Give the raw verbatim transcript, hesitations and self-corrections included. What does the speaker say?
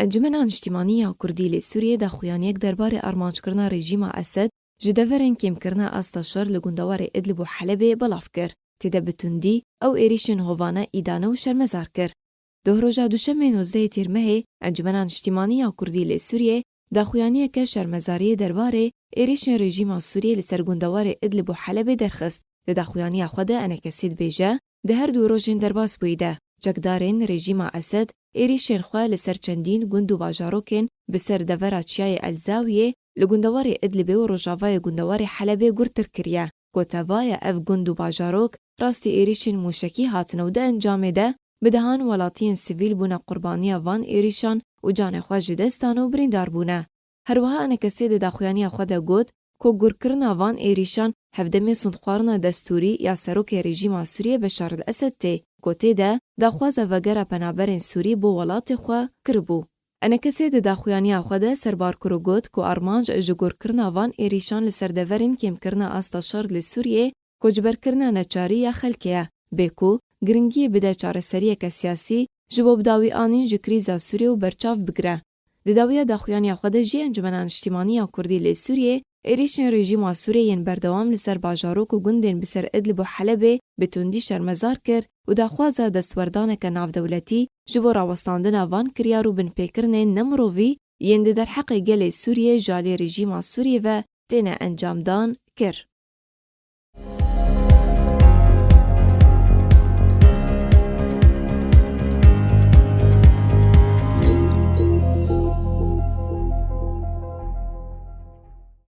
Encumena Niştimanî ya Kurdî li Sûriyê daxuyaniyek derbarê armanckirina rejîma Esed ji deverên kêmkirina asta şer li gundewarê Idlib û Helebê belav kir. Tê de bi tundî ew êrîşên hovane îdane û şermezar kir. Di roja Duşemê nozdehê Tîrmehê, Encumena Niştimanî ya Kurdî li Sûriyê daxuyaniyeke şermezariyê derbarê êrîşên rejîma Sûriyê li ser gundewarê Idlib û Helebê derxist. Di daxuyaniya xwe de Enekesê dibêje, di her du rojên derbasbûyî de, çekdarên rejîma Esed êrîşên xwe li ser çendîn gund û bajarokên bi ser devera çiyayê El Zawiyê li gundewarê Idlibê û rojavayê gundewarê Helebê gurtir kiriye. Gote, vaye ev gund û bajarok rastî êrîşên mûşekî hatine û di encamê de bi dehan welatiyên sivîl bûne qurbaniya van êrîşan û canê xwe ji dest dane û birîndar bûne. Her wiha Enekesê di daxuyaniya xwe de got ku gurkirina van êrîşan hevdemê sûndxwarina destûrî ya serokê rejîma Sûriyê Beşar el Esed tê, ku tê de daxwaza vegera penaberên Sûrî bo welatê xwe kiribû. Enekesê di daxuyaniya xwe de serbar kir û got ku armanc ji gurkirina van êrîşan li ser deverên kêmkirina asta şer li Sûriyê koçberkirina neçarî ya xelkê ye, bê ku giringiyê bide çareseriyeke siyasî ji bo bi dawî anîn ji krîza Sûriyê û berçav bigire. Di dawiya daxuyaniya xwe de jî Encumena Niştimanî ya Kurdî li Sûriyê êrîşên rejîma Sûriyê yên berdewam li ser bajarok û gundên bi ser Idlib û Helebê bi tundî şermezar kir û daxwaza destwerdaneke navdewletî ji bo rawestandina van kiryar û binpêkirinên nemirovî yên di derheqê gelê Sûriyê ji alî rejîma Sûriyê ve têne encamdan kir.